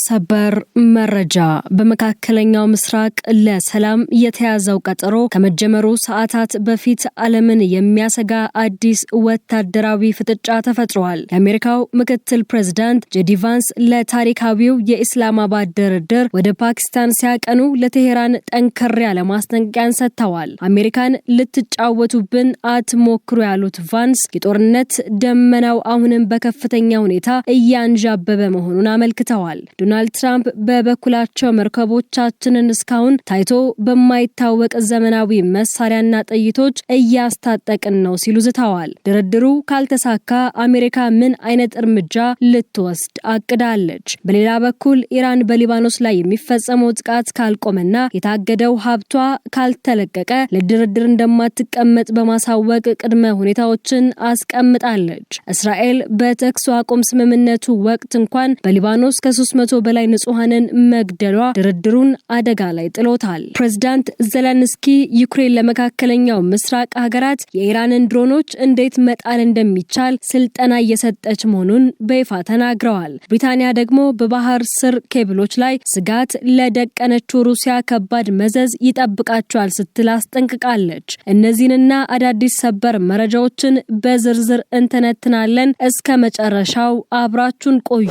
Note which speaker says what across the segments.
Speaker 1: ሰበር መረጃ። በመካከለኛው ምስራቅ ለሰላም የተያዘው ቀጠሮ ከመጀመሩ ሰዓታት በፊት ዓለምን የሚያሰጋ አዲስ ወታደራዊ ፍጥጫ ተፈጥሯል። የአሜሪካው ምክትል ፕሬዝዳንት ጄዲ ቫንስ ለታሪካዊው የኢስላማባድ ድርድር ወደ ፓኪስታን ሲያቀኑ ለቴሄራን ጠንከር ያለ ማስጠንቀቂያን ሰጥተዋል። አሜሪካን ልትጫወቱብን አትሞክሩ ያሉት ቫንስ የጦርነት ደመናው አሁንም በከፍተኛ ሁኔታ እያንዣበበ መሆኑን አመልክተዋል። ዶናልድ ትራምፕ በበኩላቸው መርከቦቻችንን እስካሁን ታይቶ በማይታወቅ ዘመናዊ መሳሪያና ጥይቶች እያስታጠቅን ነው ሲሉ ዝተዋል። ድርድሩ ካልተሳካ አሜሪካ ምን አይነት እርምጃ ልትወስድ አቅዳለች? በሌላ በኩል ኢራን በሊባኖስ ላይ የሚፈጸመው ጥቃት ካልቆመና የታገደው ሀብቷ ካልተለቀቀ ለድርድር እንደማትቀመጥ በማሳወቅ ቅድመ ሁኔታዎችን አስቀምጣለች። እስራኤል በተኩስ አቁም ስምምነቱ ወቅት እንኳን በሊባኖስ ከ300 በላይ ንጹሐንን መግደሏ ድርድሩን አደጋ ላይ ጥሎታል። ፕሬዝዳንት ዘለንስኪ ዩክሬን ለመካከለኛው ምስራቅ ሀገራት የኢራንን ድሮኖች እንዴት መጣል እንደሚቻል ስልጠና እየሰጠች መሆኑን በይፋ ተናግረዋል። ብሪታንያ ደግሞ በባህር ስር ኬብሎች ላይ ስጋት ለደቀነችው ሩሲያ ከባድ መዘዝ ይጠብቃቸዋል ስትል አስጠንቅቃለች። እነዚህንና አዳዲስ ሰበር መረጃዎችን በዝርዝር እንተነትናለን። እስከ መጨረሻው አብራችሁን ቆዩ።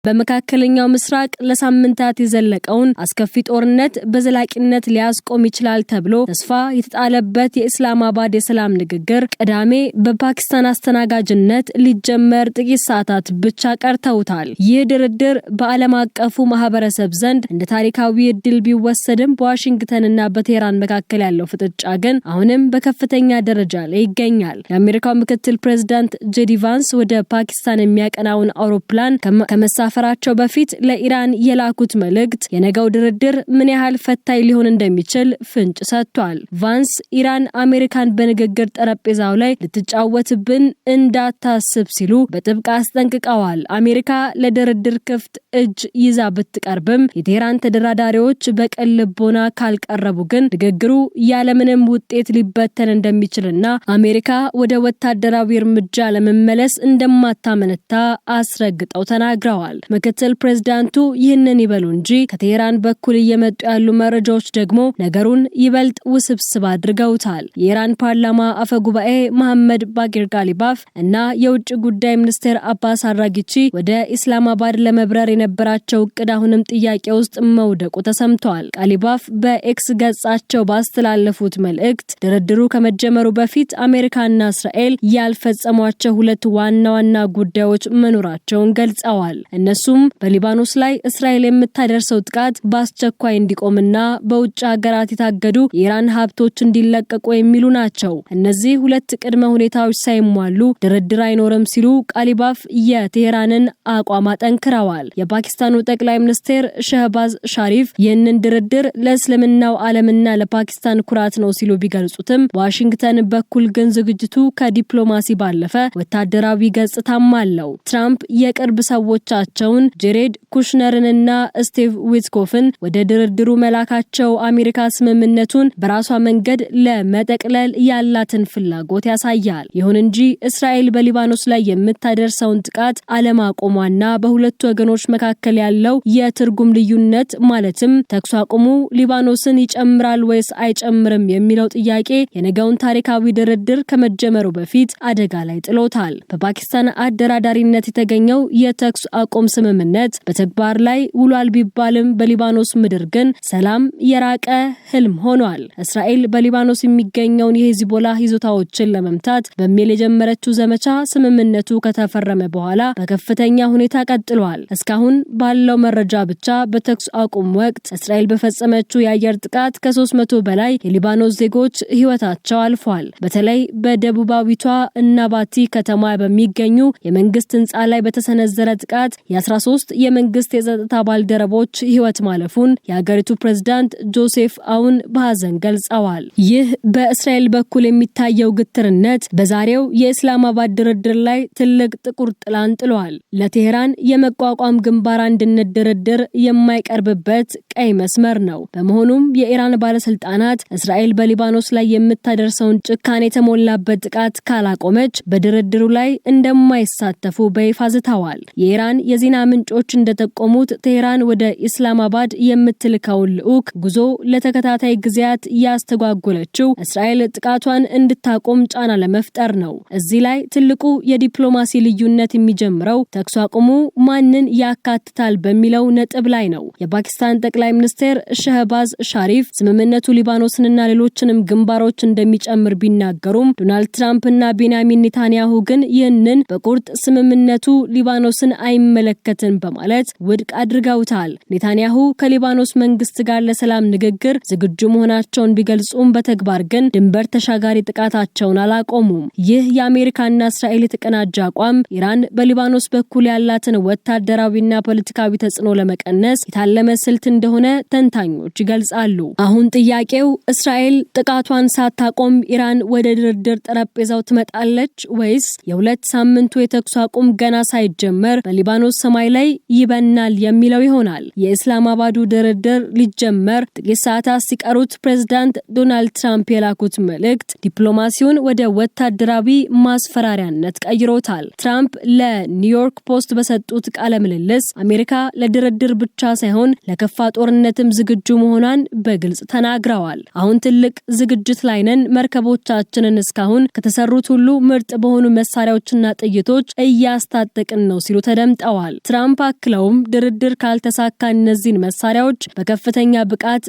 Speaker 1: በመካከለኛው ምስራቅ ለሳምንታት የዘለቀውን አስከፊ ጦርነት በዘላቂነት ሊያስቆም ይችላል ተብሎ ተስፋ የተጣለበት የኢስላማባድ የሰላም ንግግር ቅዳሜ በፓኪስታን አስተናጋጅነት ሊጀመር ጥቂት ሰዓታት ብቻ ቀርተውታል። ይህ ድርድር በዓለም አቀፉ ማህበረሰብ ዘንድ እንደ ታሪካዊ እድል ቢወሰድም፣ በዋሽንግተንና በቴህራን መካከል ያለው ፍጥጫ ግን አሁንም በከፍተኛ ደረጃ ላይ ይገኛል። የአሜሪካው ምክትል ፕሬዚዳንት ጄዲ ቫንስ ወደ ፓኪስታን የሚያቀናውን አውሮፕላን ከመሳፈራቸው በፊት ለኢራን የላኩት መልእክት የነገው ድርድር ምን ያህል ፈታኝ ሊሆን እንደሚችል ፍንጭ ሰጥቷል። ቫንስ ኢራን አሜሪካን በንግግር ጠረጴዛው ላይ ልትጫወትብን እንዳታስብ ሲሉ በጥብቅ አስጠንቅቀዋል። አሜሪካ ለድርድር ክፍት እጅ ይዛ ብትቀርብም፣ የቴህራን ተደራዳሪዎች በቅን ልቦና ካልቀረቡ ግን ንግግሩ ያለምንም ውጤት ሊበተን እንደሚችልና አሜሪካ ወደ ወታደራዊ እርምጃ ለመመለስ እንደማታመነታ አስረግጠው ተናግረዋል። ምክትል ፕሬዝዳንቱ ይህንን ይበሉ እንጂ፣ ከቴህራን በኩል እየመጡ ያሉ መረጃዎች ደግሞ ነገሩን ይበልጥ ውስብስብ አድርገውታል። የኢራን ፓርላማ አፈ ጉባኤ መሐመድ ባጊር ጋሊባፍ እና የውጭ ጉዳይ ሚኒስቴር አባስ አራጊቺ ወደ ኢስላማባድ ለመብረር የነበራቸው እቅድ አሁንም ጥያቄ ውስጥ መውደቁ ተሰምቷል። ቃሊባፍ በኤክስ ገጻቸው ባስተላለፉት መልእክት ድርድሩ ከመጀመሩ በፊት አሜሪካና እስራኤል ያልፈጸሟቸው ሁለት ዋና ዋና ጉዳዮች መኖራቸውን ገልጸዋል። እነሱም በሊባኖስ ላይ እስራኤል የምታደርሰው ጥቃት በአስቸኳይ እንዲቆምና በውጭ ሀገራት የታገዱ የኢራን ሀብቶች እንዲለቀቁ የሚሉ ናቸው። እነዚህ ሁለት ቅድመ ሁኔታዎች ሳይሟሉ ድርድር አይኖርም ሲሉ ቃሊባፍ የቴሄራንን አቋም አጠንክረዋል። የፓኪስታኑ ጠቅላይ ሚኒስትር ሸህባዝ ሻሪፍ ይህንን ድርድር ለእስልምናው ዓለምና ለፓኪስታን ኩራት ነው ሲሉ ቢገልጹትም፣ በዋሽንግተን በኩል ግን ዝግጅቱ ከዲፕሎማሲ ባለፈ ወታደራዊ ገጽታም አለው። ትራምፕ የቅርብ ሰዎቻቸውን ጄሬድ ኩሽነርንና ስቲቭ ዊትኮፍን ወደ ድርድሩ መላካቸው አሜሪካ ስምምነቱን በራሷ መንገድ ለመጠቅለል ያላትን ፍላጎት ያሳያል። ይሁን እንጂ እስራኤል በሊባኖስ ላይ የምታደርሰውን ጥቃት አለማቆሟና በሁለቱ ወገኖች መካከል ያለው የትርጉም ልዩነት፣ ማለትም ተኩስ አቁሙ ሊባኖስን ይጨምራል ወይስ አይጨምርም የሚለው ጥያቄ፣ የነገውን ታሪካዊ ድርድር ከመጀመሩ በፊት አደጋ ላይ ጥሎታል። በፓኪስታን አደራዳሪነት የተገኘው የተኩስ አቁም ስምምነት በተግባር ላይ ውሏል ቢባልም፣ በሊባኖስ ምድር ግን ሰላም የራቀ ህልም ሆኗል። እስራኤል በሊባኖስ የሚገኘውን የሂዝቦላ ይዞታዎችን ለመምታት በሚል የጀመረችው ዘመቻ ስምምነቱ ከተፈረመ በኋላ በከፍተኛ ሁኔታ ቀጥሏል። እስካሁን ባለው መረጃ ብቻ በተኩስ አቁም ወቅት እስራኤል በፈጸመችው የአየር ጥቃት ከ300 በላይ የሊባኖስ ዜጎች ህይወታቸው አልፏል። በተለይ በደቡባዊቷ እናባቲ ከተማ በሚገኙ የመንግስት ህንፃ ላይ በተሰነዘረ ጥቃት የ13 የመንግስት የጸጥታ ባልደረቦች ህይወት ማለፉን የሀገሪቱ ፕሬዝዳንት ጆሴፍ አውን በሀዘን ገልጸዋል። ይህ በእስራኤል በኩል የሚታየው ግትርነት በዛሬው የኢስላማባድ ድርድር ላይ ትልቅ ጥቁር ጥላን ጥሏል። ለቴህራን የመቋቋም ግንባር አንድነት ድርድር የማይቀርብበት ቀይ መስመር ነው። በመሆኑም የኢራን ባለስልጣናት እስራኤል በሊባኖስ ላይ የምታደርሰውን ጭካኔ የተሞላበት ጥቃት ካላቆመች በድርድሩ ላይ እንደማይሳተፉ በይፋ ዝተዋል። የኢራን የዜና ምንጮች እንደጠቆሙት ቴህራን ወደ ኢስላማባድ የምትልከውን ልዑክ ጉዞ ለተከታታይ ጊዜያት ያስተጓጎለችው እስራኤል ጥቃቷን እንድታቆም ጫና ለመፍጠር ነው። እዚህ ላይ ትልቁ የዲፕሎማሲ ልዩነት የሚጀምረው ተኩስ አቁሙ ማንን ያካትታል በሚለው ነጥብ ላይ ነው። የፓኪስታን ጠቅላይ ሚኒስትር ሸህባዝ ሻሪፍ ስምምነቱ ሊባኖስንና ሌሎችንም ግንባሮች እንደሚጨምር ቢናገሩም፣ ዶናልድ ትራምፕና ቤንያሚን ኔታንያሁ ግን ይህንን በቁርጥ ስምምነቱ ሊባኖስን አይመለከትም በማለት ውድቅ አድርገውታል። ኔታንያሁ ከሊባኖስ መንግስት ጋር ለሰላም ንግግር ዝግጁ መሆናቸውን ቢገልጹም፣ በተግባር ግን ድንበር ተሻጋሪ ጥቃታቸውን አላቆሙም። ይህ የአሜሪካና እስራኤል የተቀናጀ አቋም ኢራን በሊባኖስ በኩል ያላትን ወታደራዊና ፖለቲካዊ ተጽዕኖ ለመቀነስ የታለመ ስልት እንደሆነ ተንታኞች ይገልጻሉ። አሁን ጥያቄው እስራኤል ጥቃቷን ሳታቆም ኢራን ወደ ድርድር ጠረጴዛው ትመጣለች ወይስ የ2 ሳምንቱ የተኩስ አቁም ገና ሳይጀመር በሊባኖስ ሰማይ ላይ ይበናል የሚለው ይሆናል። የኢስላማባዱ ድርድር ሊጀመር ጥቂት ሰዓታት ሲቀሩት ፕሬዝዳንት ዶናልድ ትራምፕ የላኩት መልእክት ዲፕሎማሲውን ወደ ወታደራዊ ማስፈራሪያነት ቀይሮታል። ትራምፕ ለኒውዮርክ ፖስት በሰጡት ቃለ ምልልስ አሜሪካ ለድርድር ብቻ ሳይሆን ለከፋ ጦርነትም ዝግጁ መሆኗን በግልጽ ተናግረዋል። አሁን ትልቅ ዝግጅት ላይ ነን። መርከቦቻችንን እስካሁን ከተሰሩት ሁሉ ምርጥ በሆኑ መሳሪያዎችና ጥይቶች እያስታጠቅን ነው ሲሉ ተደምጠዋል። ትራምፕ አክለውም ድርድር ካልተሳካ እነዚህን መሳሪያዎች በከፍተኛ ብቃት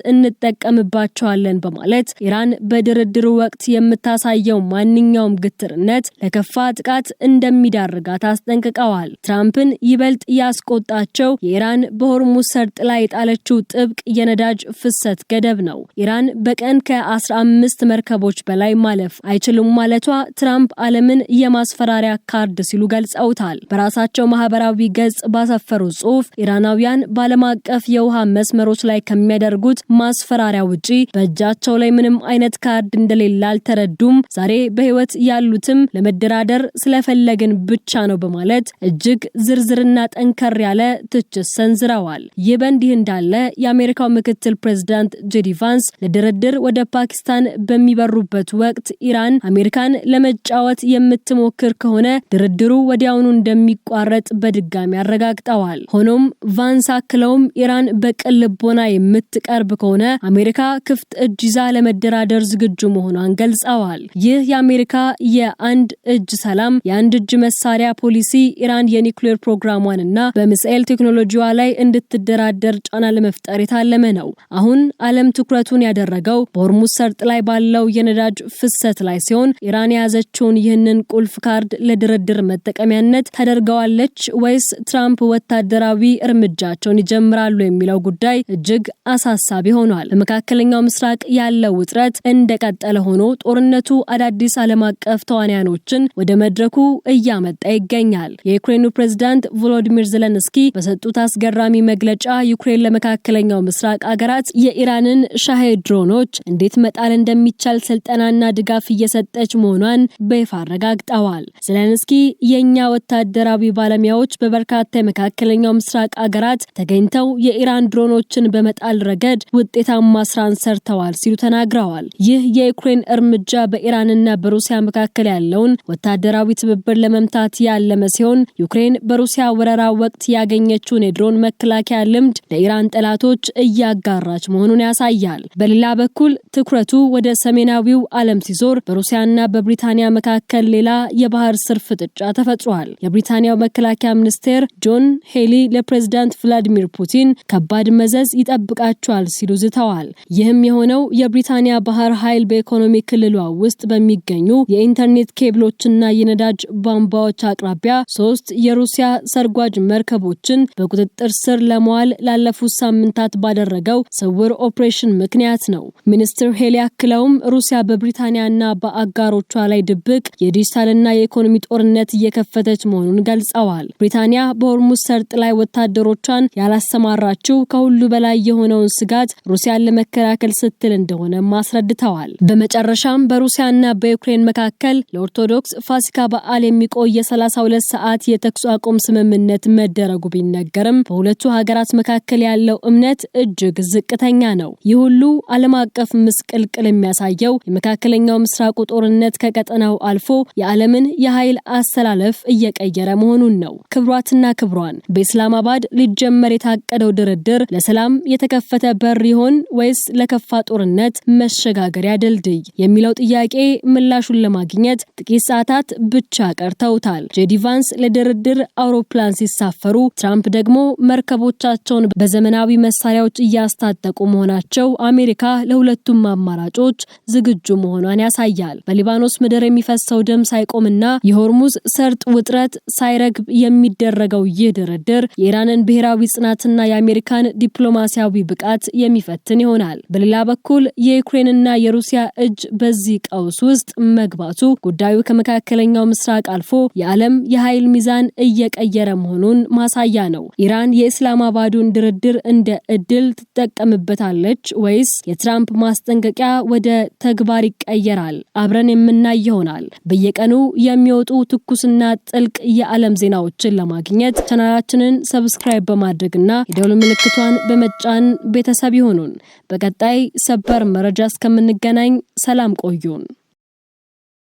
Speaker 1: እንጠቀምባቸዋለን በማለት ኢራን በድርድሩ ወቅት የምታሳየው ማንኛውም ግትርነት ለከፋ ጥቃት እንደሚዳርጋት አስጠንቅቀዋል። ትራምፕን ይበልጥ ያስቆጣቸው የኢራን በሆርሙዝ ሰርጥ ላይ የጣለችው ጥብቅ የነዳጅ ፍሰት ገደብ ነው። ኢራን በቀን ከ15 መርከቦች በላይ ማለፍ አይችሉም ማለቷ ትራምፕ ዓለምን የማስፈራሪያ ካርድ ሲሉ ገልጸውታል። በራሳቸው ማህበራዊ ገጽ ባሰፈሩት ጽሑፍ ኢራናውያን በዓለም አቀፍ የውሃ መስመሮች ላይ ከሚያደርጉት ማስፈራሪያ ውጪ በእጃቸው ላይ ምንም አይነት ካርድ እንደሌለ አልተረዱም። ዛሬ በሕይወት ያሉትም ለመደራደር ስለፈለግን ብቻ ነው በማለት እጅግ ዝርዝርና ጠንከር ያለ ትችት ሰንዝረዋል። ይህ በእንዲህ እንዳለ የአሜሪካው ምክትል ፕሬዝዳንት ጄዲ ቫንስ ለድርድር ወደ ፓኪስታን በሚበሩበት ወቅት ኢራን አሜሪካን ለመጫወት የምትሞክር ከሆነ ድርድሩ ወዲያውኑ እንደሚቋረጥ በድጋሚ አረጋግጠዋል። ሆኖም ቫንስ አክለውም ኢራን በቅን ልቦና የምትቀርብ ከሆነ አሜሪካ ክፍት እጅ ይዛ ለመደራደር ዝግጁ መሆኗን ገልጸዋል። ይህ የአሜሪካ የአንድ እጅ ሰላም የአንድ እጅ መሳሪያ ፖሊሲ ኢራን የኒውክሌር ፕሮግራሟንና በሚሳኤል ቴክኖሎጂዋ ላይ እንድትደራደር ጫና ለመፍጠር የታለመ ነው። አሁን ዓለም ትኩረቱን ያደረገው በሆርሙዝ ሰርጥ ላይ ባለው የነዳጅ ፍሰት ላይ ሲሆን፣ ኢራን የያዘችውን ይህንን ቁልፍ ካርድ ለድርድር መጠቀሚያነት ታደርገዋለች ወይስ ትራምፕ ወታደራዊ እርምጃቸውን ይጀምራሉ የሚለው ጉዳይ እጅግ አሳሳቢ ሆኗል። በመካከለኛው ምስራቅ ያለው ውጥረት እንደቀጠለ ሆኖ ጦርነቱ አዳዲስ ዓለም አቀፍ ተዋንያኖችን ወደ መድረኩ እያመጣ ይገኛል። የዩክሬኑ ፕሬዝዳንት ቮሎዲሚር ዘለንስኪ በሰጡት አስገራሚ መግለጫ ዩክሬን ለመካከለኛው ምስራቅ አገራት የኢራንን ሻሄድ ድሮኖች እንዴት መጣል እንደሚቻል ስልጠናና ድጋፍ እየሰጠች መሆኗን በይፋ አረጋግጠዋል። ዘለንስኪ የእኛ ወታደራዊ ባለሙያዎች በበርካታ የመካከለኛው ምስራቅ አገራት ተገኝተው የኢራን ድሮኖችን በመጣል ረገድ ውጤታማ ስራን ሰርተዋል ሲሉ ተናግረዋል። ይህ የዩክሬን እርምጃ በኢራንና በሩሲያ መካከል ያለውን ወታደራዊ ትብብር ለመምታት ያለመ ሲሆን፣ ዩክሬን በሩሲያ ወረራ ወቅት ያገኘችውን የድሮን መከላከያ ልምድ ለኢራን ጠላቶች እያጋራች መሆኑን ያሳያል። በሌላ በኩል ትኩረቱ ወደ ሰሜናዊው ዓለም ሲዞር በሩሲያና በብሪታንያ መካከል ሌላ የባህር ስር ፍጥጫ ተፈጥሯል። የብሪታንያው መከላከያ ሚኒስቴር ጆን ሄሊ ለፕሬዝዳንት ቭላዲሚር ፑቲን ከባድ መዘዝ ይጠብቃቸዋል ሲሉ ዝተዋል። ይህም የሆነው የብሪታንያ ባህር ኃይል በኢኮኖሚ ክልሏ ውስጥ በሚገኙ የኢንተርኔት ኬብሎችና የነዳጅ ቧንቧዎች አቅራቢያ ሶስት የሩሲያ ሰርጓጅ መርከቦችን በቁጥጥር ስር ለመዋል ላለፉት ሳምንታት ባደረገው ስውር ኦፕሬሽን ምክንያት ነው። ሚኒስትር ሄሊ አክለውም ሩሲያ በብሪታንያና በአጋሮቿ ላይ ድብቅ የዲጂታልና የኢኮኖሚ ጦርነት እየከፈተች መሆኑን ገልጸዋል። ብሪታንያ በሆርሙዝ ሰርጥ ላይ ወታደሮቿን ያላሰማራችው ከሁሉ በላይ የሆነውን ስጋት ሩሲያን ለመከላከል ስትል እንደሆነም አስረድተዋል። በመጨረሻም በሩሲያና በዩክሬን መካከል ለኦርቶዶክስ ፋሲካ በዓል የሚቆይ የ32 ሰዓት የተኩስ አቁም ስምምነት መደረጉ ቢነገርም በሁለቱ ሀገራት መካከል ያለው እምነት እጅግ ዝቅተኛ ነው። ይህ ሁሉ ዓለም አቀፍ ምስቅልቅል የሚያሳየው የመካከለኛው ምስራቁ ጦርነት ከቀጠናው አልፎ የዓለምን የኃይል አሰላለፍ እየቀየረ መሆኑን ነው። ክቡራትና ክቡራን፣ በኢስላማባድ ሊጀመር የታቀደው ድርድር ለሰላም የተከፈተ በር ይሆን ወይስ ለከፋ ጦርነት መሸጋገሪያ ድልድይ የሚለው ጥያቄ ምላሹን ለማግኘት ጥቂት ሰዓታት ብቻ ቀርተውታል። ጄዲ ቫንስ ለድርድር አውሮፕላን ሲሳፈሩ፣ ትራምፕ ደግሞ መርከቦቻቸውን በዘመናዊ መሳሪያዎች እያስታጠቁ መሆናቸው አሜሪካ ለሁለቱም አማራጮች ዝግጁ መሆኗን ያሳያል። በሊባኖስ ምድር የሚፈሰው ደም ሳይቆምና የሆርሙዝ ሰርጥ ውጥረት ሳይረግብ የሚደረገው ይህ ድርድር የኢራንን ብሔራዊ ጽናትና የአሜሪካን ዲፕሎማሲያዊ ብቃት የሚፈትን ይሆናል። በሌላ በኩል የዩክሬንና የሩሲያ እጅ በዚህ ቀውስ ውስጥ መግባቱ ጉዳዩ ከመካከለኛው ምስራቅ አልፎ የዓለም የኃይል ሚዛን እየቀየረ መሆኑን ማሳያ ነው። ኢራን የኢስላማባዱን ድርድር እንደ እድል ትጠቀምበታለች ወይስ የትራምፕ ማስጠንቀቂያ ወደ ተግባር ይቀየራል? አብረን የምናይ ይሆናል። በየቀኑ የሚወጡ ትኩስና ጥልቅ የዓለም ዜናዎችን ለማግኘት ቻናላችንን subscribe በማድረግና የደወል ምልክቷን በመጫን ቤተሰብ ይሁኑን። በቀጣይ ሰበር መረጃ እስከምንገናኝ ሰላም ቆዩን።